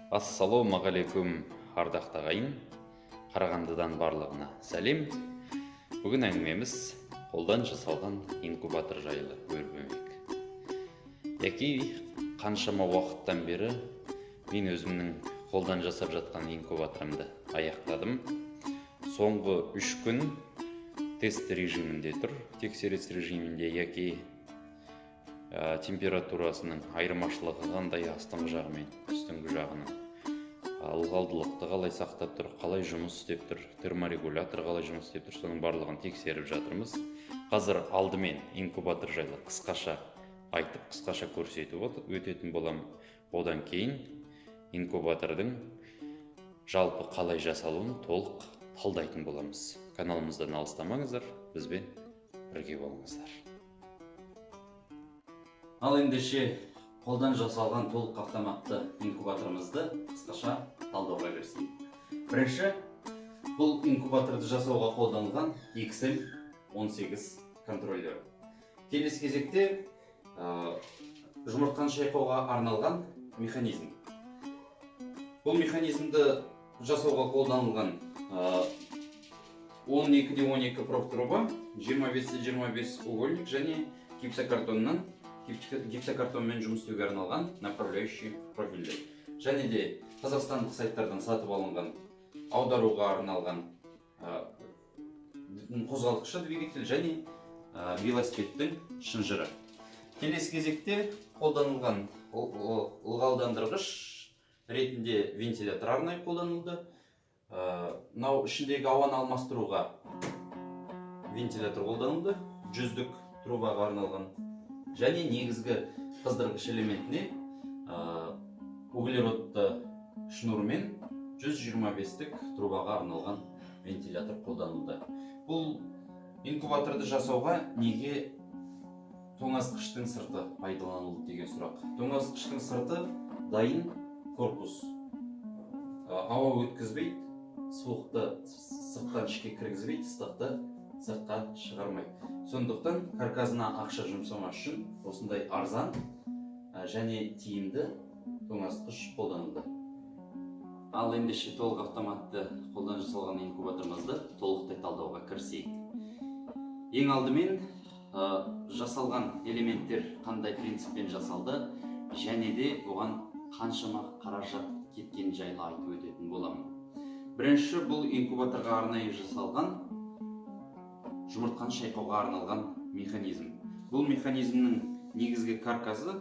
Ассалаумағалейкум, ардақты ағайын! Қарағандыдан барлығына сәлем. Бүгін әңгімеміз қолдан жасалған инкубатор жайлы өрбімек. Яки қаншама уақыттан бері мен өзімнің қолдан жасап жатқан инкубаторымды аяқтадым. Соңғы 3 күн тест режимінде тұр, тексеріс режимінде, яки температурасының айырмашылығы қандай астыңғы жағы мен үстіңгі жағының, ылғалдылықты қалай сақтап тұр, қалай жұмыс істеп тұр, терморегулятор қалай жұмыс істеп тұр, соның барлығын тексеріп жатырмыз. Қазір алдымен инкубатор жайлы қысқаша айтып, қысқаша көрсетіп өтетін боламын. Одан кейін инкубатордың жалпы қалай жасалуын толық талдайтын боламыз. Каналымыздан алыстамаңыздар, бізбен бірге болыңыздар. Ал ендеше, қолдан жасалған толық автоматты инкубаторымызды қысқаша талдауға кірісейік. Бірінші, бұл инкубаторды жасауға қолданылған XM18 контроллері. Келесі кезекте жұмыртқаны шайқауға арналған механизм. Бұл механизмді жасауға қолданылған 12-де 12 профтруба, 25-те 25 угольник және гипсокартонмен жұмыс істеуге арналған направляющий профильдер және де қазақстандық сайттардан сатып алынған аударуға арналған қозғалтқышы, двигатель және велосипедтің шынжыры. Келесі кезекте қолданылған ылғалдандырғыш ретінде вентилятор арнайы қолданылды. Мынау ішіндегі ауаны алмастыруға вентилятор қолданылды, жүздік трубаға арналған, және негізгі қыздырғыш элементіне углеродты шнурмен 125-тік трубаға арналған вентилятор қолданылды. Бұл инкубаторды жасауға неге тоңазытқыштың сырты пайдаланылды деген сұрақ. Тоңазытқыштың сырты дайын корпус. Ауа өткізбейді, суықты сырттан ішке кіргізбейді, ыстықты сыртқа шығармайды. Сондықтан каркасына ақша жұмсамас үшін осындай арзан және тиімді тоңазытқыш қолданылды. Ал ендеше, толық автоматты қолдан жасалған инкубаторымызды толықтай талдауға кірісейік. Ең алдымен жасалған элементтер қандай принциппен жасалды және де оған қаншама қаражат кеткені жайлы айтып өтетін боламын. Бірінші, бұл инкубаторға арнайы жасалған жұмыртқаны шайқауға арналған механизм. Бұл механизмнің негізгі каркасы,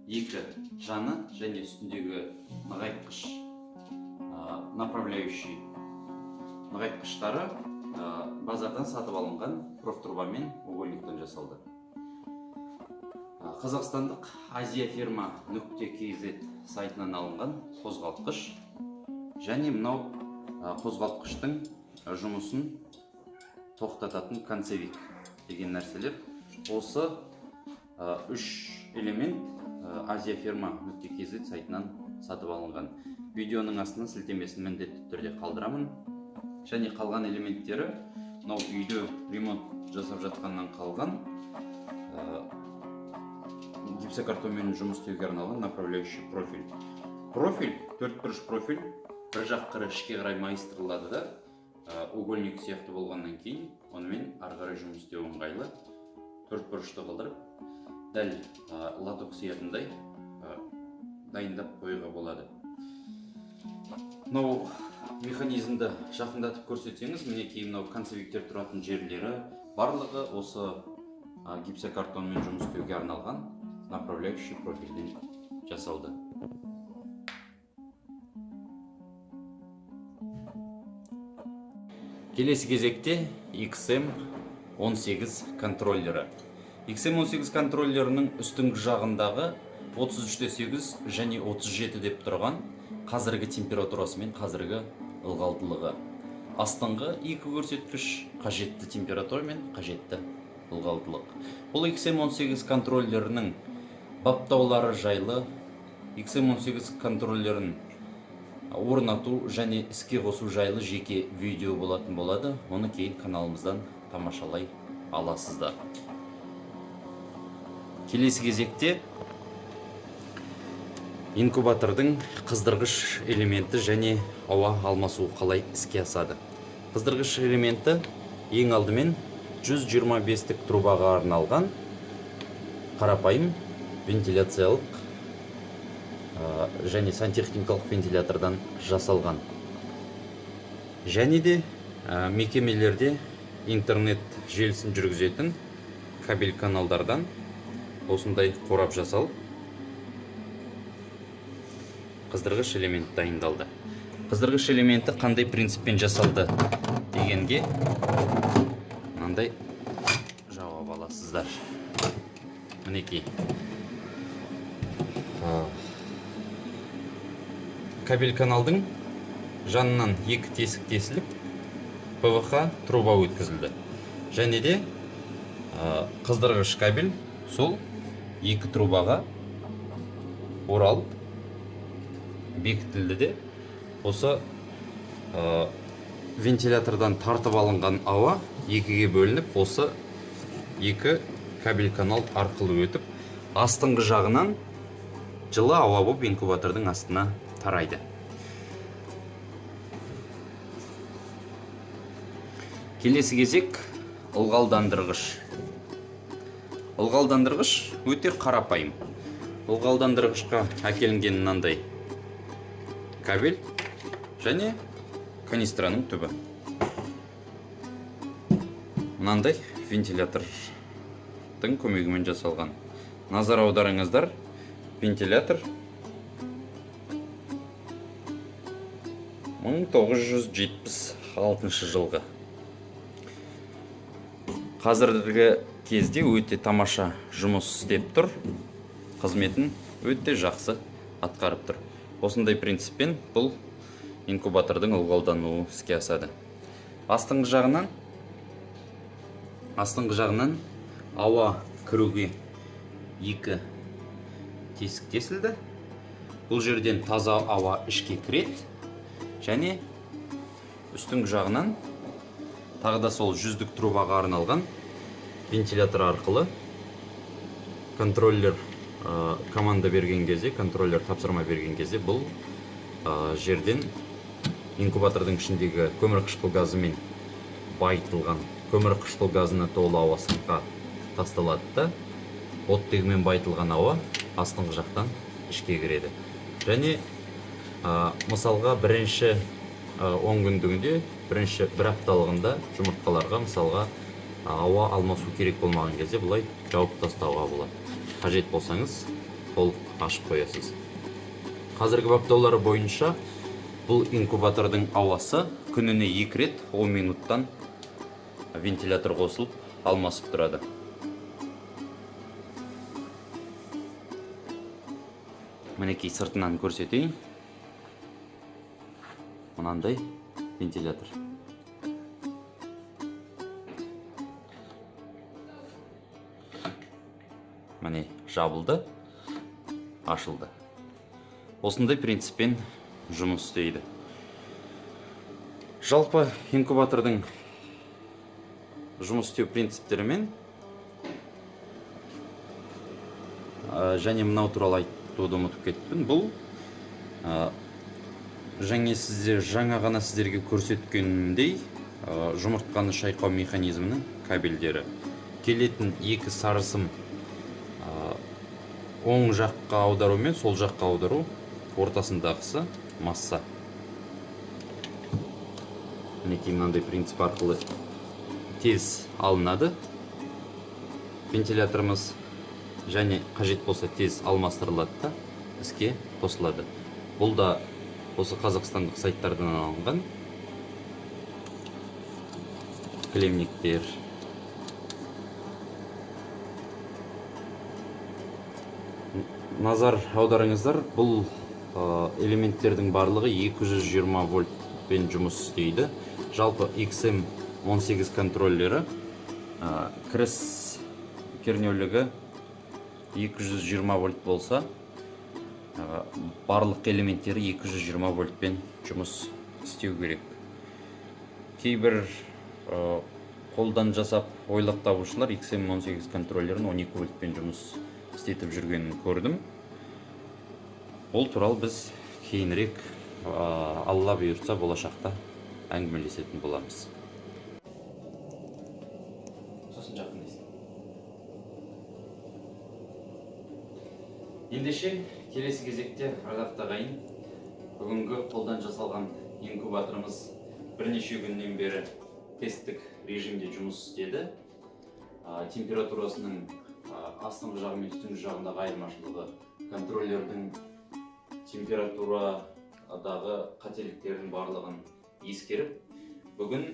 екі жаны және үстіндегі нығайтқыш, направляющий нығайтқыштары базардан сатып алынған профтруба мен угольниктен жасалды. Қазақстандық Азия фирма .kz сайтынан алынған қозғалтқыш және мынау қозғалтқыштың жұмысын тоқтататын концевик деген нәрселер, осы үш элемент Азия фирма .kz сайтынан сатып алынған. Видеоның астына сілтемесін міндетті түрде қалдырамын. Және қалған элементтері мынау үйде ремонт жасап жатқаннан қалған гипсокартонмен жұмыс істеуге арналған направляющий профиль. Профиль төртбұрыш профиль, бір жақ қыры ішке қарай майыстырылады да, угольник сияқты болғаннан кейін онымен ары қарай жұмыс істеу ыңғайлы. Төртбұрышты қылдырып, дәл лоток сиятындай дайындап қоюға болады. Мынау механизмді жақындатып көрсетсеңіз, мінекей, мынау концевиктер тұратын жерлері барлығы осы гипсокартонмен жұмыс істеуге арналған направляющий профильден жасалды. Келесі кезекте XM18 контроллері. XM18 контроллерінің үстіңгі жағындағы 33-8 және 37 деп тұрған қазіргі температурасы мен қазіргі ылғалдылығы. Астыңғы екі көрсеткіш қажетті температура мен қажетті ылғалдылық. Бұл XM18 контроллерінің баптаулары жайлы, XM18 контроллерін орнату және іске қосу жайлы жеке видео болатын болады. Оны кейін каналымыздан тамашалай аласыздар. Келесі кезекте Инкубатордың қыздырғыш элементі және ауа алмасуы қалай іске асады? Қыздырғыш элементі ең алдымен 125-тік трубаға арналған қарапайым вентиляциялық және сантехникалық вентилятордан жасалған. Және де мекемелерде интернет желісін жүргізетін кабель каналдардан осындай қорап жасалып, қыздырғыш элемент дайындалды. Қыздырғыш элементі қандай принциппен жасалды дегенге мынандай жауап аласыздар. Мінекей. Кабель каналдың жанынан екі тесік тесіліп, ПВХ труба өткізілді. Және де қыздырғыш кабель сол екі трубаға оралып бекітілді де, осы вентилятордан тартып алынған ауа екіге бөлініп, осы екі кабель канал арқылы өтіп, астыңғы жағынан жылы ауа болып инкубатордың астына тарайды. Келесі кезек ылғалдандырғыш. Ылғалдандырғыш өте қарапайым. Ылғалдандырғышқа әкелінген мынандай кабель және канистраның түбі. Мынандай вентилятордың көмегімен жасалған. Назар аударыңыздар, вентилятор 1976 жылғы. Қазіргі кезде өте тамаша жұмыс істеп тұр, қызметін өте жақсы атқарып тұр. Осындай принциппен бұл инкубатордың ылғалдануы іске асады. Астыңғы жағынан ауа кіруге екі тесік тесілді. Бұл жерден таза ауа ішке кіреді және үстіңгі жағынан тағы да сол жүздік трубаға арналған вентилятор арқылы контроллер команда берген кезде, контроллер тапсырма берген кезде бұл жерден инкубатордың ішіндегі көмірқышқыл газымен байытылған көмірқышқыл газына толы ауа сыртқа тасталады да, оттегімен байытылған ауа астыңғы жақтан ішке кіреді. Және мысалға бірінші 10 күндігінде, бірінші бір апталығында жұмыртқаларға мысалға ауа алмасу керек болмаған кезде бұлай жауып тастауға болады. Қажет болсаңыз толық ашып қоясыз. Қазіргі баптаулары бойынша бұл инкубатордың ауасы күніне 2 рет 10 минуттан вентилятор қосылып алмасып тұрады. Мінекей сыртынан көрсетейін. Мынандай вентилятор. Міне жабылды, ашылды. Осындай принциппен жұмыс істейді. Жалпы инкубатордың жұмыс істеу принциптерімен және мынау туралы айтуды ұмытып кеттім. Бұл жаңа ғана сіздерге көрсеткенімдей, жұмыртқаны шайқау механизмінің кабельдері. Келетін екі сарысым, оң жаққа аудару мен сол жаққа аудару, ортасындағысы масса. Мінекей мынандай принцип арқылы тез алынады вентиляторымыз және қажет болса тез алмастырылады да іске қосылады. Бұл да осы қазақстандық сайттардан алынған клемниктер. Назар аударыңыздар, бұл элементтердің барлығы 220 вольтпен жұмыс істейді. Жалпы XM18 контроллері, кіріс кернеулігі 220 вольт болса, барлық элементтері 220 вольтпен жұмыс істеу керек. Кейбір қолдан жасап ойлап табушылар XM18 контроллерін 12 вольтпен жұмыс істетіп жүргенін көрдім. Ол туралы біз кейінірек, Алла бұйыртса, болашақта әңгімелесетін боламыз. Сосын жақындайсың. Ендеше келесі кезекте, ардақты ағайын, бүгінгі қолдан жасалған инкубаторымыз бірнеше күннен бері тесттік режимде жұмыс істеді. Температурасының астыңғы жағы мен үстіңгі жағындағы айырмашылығы, контроллердің температурадағы қателіктердің барлығын ескеріп, бүгін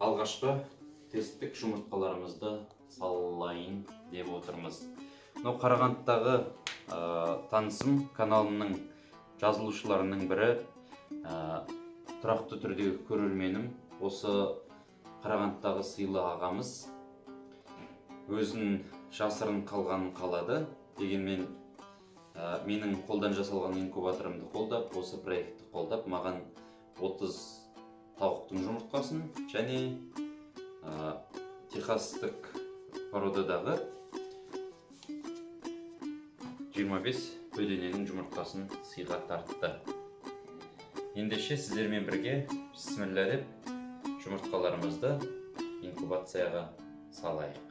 алғашқы тесттік жұмыртқаларымызды салайын деп отырмыз. Мынау Қарағандыдағы танысым, каналымның жазылушыларының бірі, тұрақты түрдегі көрерменім, осы Қарағандыдағы сыйлы ағамыз өзін жасырын қалғанын қалады. Дегенмен, менің қолдан жасалған инкубаторымды қолдап, осы проектті қолдап, маған 30 тауықтың жұмыртқасын және техастық породадағы 25 бөдененің жұмыртқасын сыйға тартты. Ендеше сіздермен бірге бісміллә деп жұмыртқаларымызды инкубацияға салайық.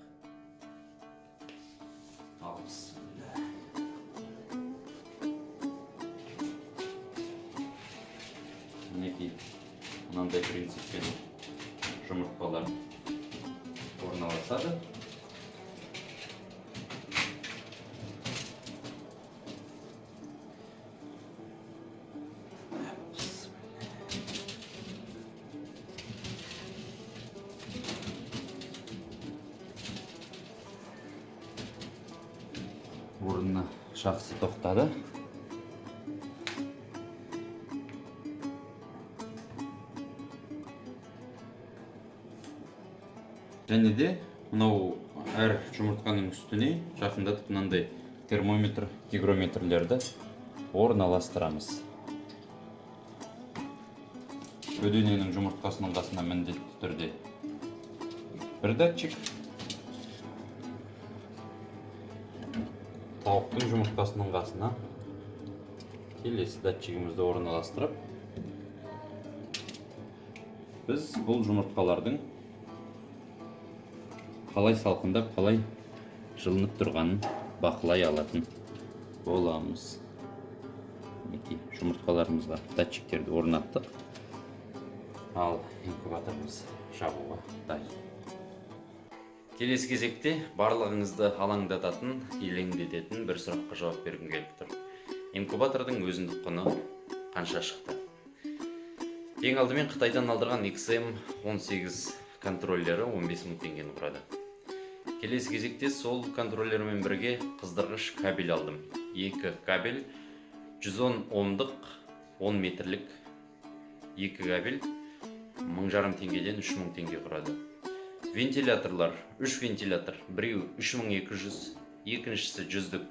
Ал, бісміллә. Мінекей, мынандай принциппен жұмыртқалар орналасады. Орнына жақсы тоқтады. Және де мынау әр жұмыртқаның үстіне жақындатып мынандай термометр, гигрометрлерді орналастырамыз. Бөдененің жұмыртқасының қасына міндетті түрде бір датчик, тауықтың жұмыртқасының қасына келесі датчигімізді орналастырып, біз бұл жұмыртқалардың қалай салқындап, қалай жылынып тұрғанын бақылай алатын боламыз. Мінекей, жұмыртқаларымызға датчиктерді орнаттық. Ал инкубаторымыз жабуға дайын. Келесі кезекте барлығыңызды алаңдататын, елеңдететін бір сұраққа жауап бергім келіп тұр. Инкубатордың өзіндік құны қанша шықты? Ең алдымен Қытайдан алдырған XM18 контроллері 15 000 теңгені құрады. Келесі кезекте сол контроллермен бірге қыздырғыш кабель алдым. 2 кабель, 110 омдық, 10 метрлік 2 кабель мың жарым теңгеден 3000 теңге құрады. Вентиляторлар, 3 вентилятор, біреу 3200, екіншісі жүздік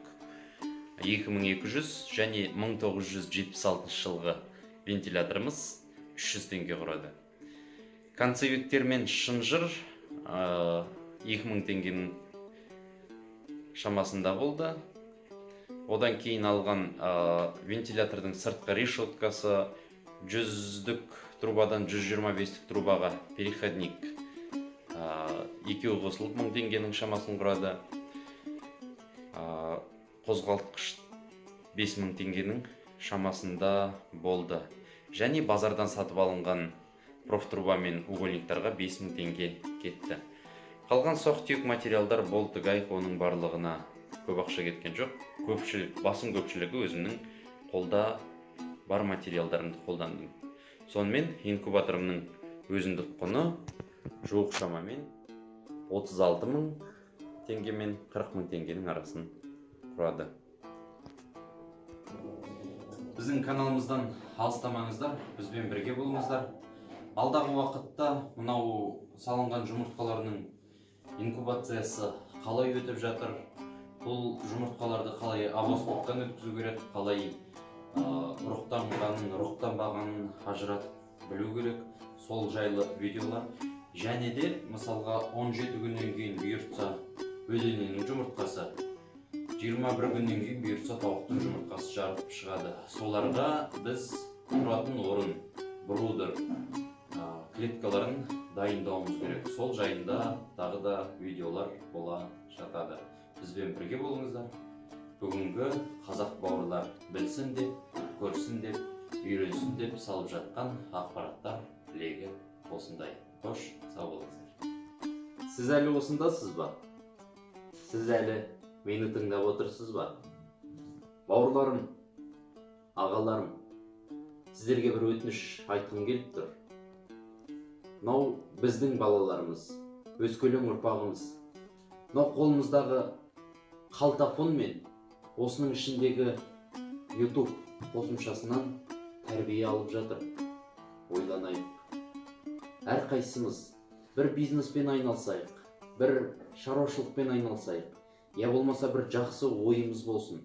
2200 және 1976 жылғы вентиляторымыз 300 теңге құрады. Концевиктер мен шынжыр, 2000 теңгенің шамасында болды. Одан кейін алған, вентилятордың сыртқы решеткасы, жүздік трубадан жүз жиырма бестік трубаға переходник, екеуі қосылып 1000 теңгенің шамасын құрады. Қозғалтқыш 5000 теңгенің шамасында болды. Және базардан сатып алынған профтруба мен угольниктарға 5000 теңге кетті. Қалған ұсақ-түйек материалдар болт, гайка, оның барлығына көп ақша кеткен жоқ. Басым көпшілігі өзімнің қолда бар материалдарымды қолдандым. Сонымен инкубаторымның өзіндік құны жуық шамамен 36 000 теңге мен 40 000 теңгенің арасын құрады. Біздің каналымыздан алыстамаңыздар, бізбен бірге болыңыздар. Алдағы уақытта мынау салынған жұмыртқаларының инкубациясы қалай өтіп жатыр, бұл жұмыртқаларды қалай овоскоптан өткізу керек, қалай, ұрықтанғанын, ұрықтанбағанын ажыратып білу керек, сол жайлы видеолар. Және де мысалға 17 күннен кейін бұйыртса бөдененің жұмыртқасы, 21 күннен кейін, бұйыртса, тауықтың жұмыртқасы жарып шығады. Соларға біз тұратын орын, брудер, клеткаларын дайындауымыз керек. Сол жайында тағы да видеолар бола жатады. Бізбен бірге болыңыздар. Бүгінгі қазақ бауырлар білсін деп, көрсін деп, үйренсін деп салып жатқан ақпараттар легі осындай. Қош, сау болыңыздар. Сіз әлі осындасыз ба? Сіз әлі мені тыңдап отырсыз ба? Бауырларым, ағаларым, сіздерге бір өтініш айтқым келіп тұр. Мынау біздің балаларымыз, өскелең ұрпағымыз. Мынау қолымыздағы қалтафон мен осының ішіндегі YouTube қосымшасынан тәрбие алып жатыр. Ойланайық. Әрқайсымыз бір бизнеспен айналысайық, бір шаруашылықпен айналысайық, я болмаса бір жақсы ойымыз болсын.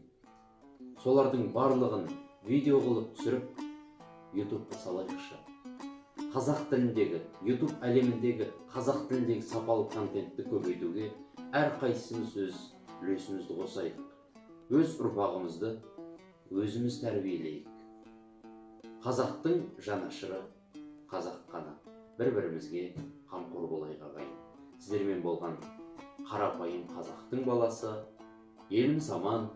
Солардың барлығын видео қылып түсіріп, ютубқа салайықшы. Қазақ тіліндегі, YouTube әлеміндегі қазақ тіліндегі сапалы контентті көбейтуге әрқайсымыз өз үлесімізді қосайық. Өз ұрпағымызды өзіміз тәрбиелейік. Қазақтың жанашыры қазақ қана. Бір бірімізге қамқор болайық, ағайын. Сіздермен болған қарапайым қазақтың баласы. Еліміз аман,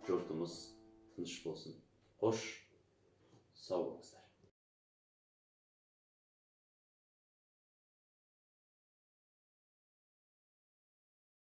жұртымыз тыныш болсын. Қош, сау болыңыздар.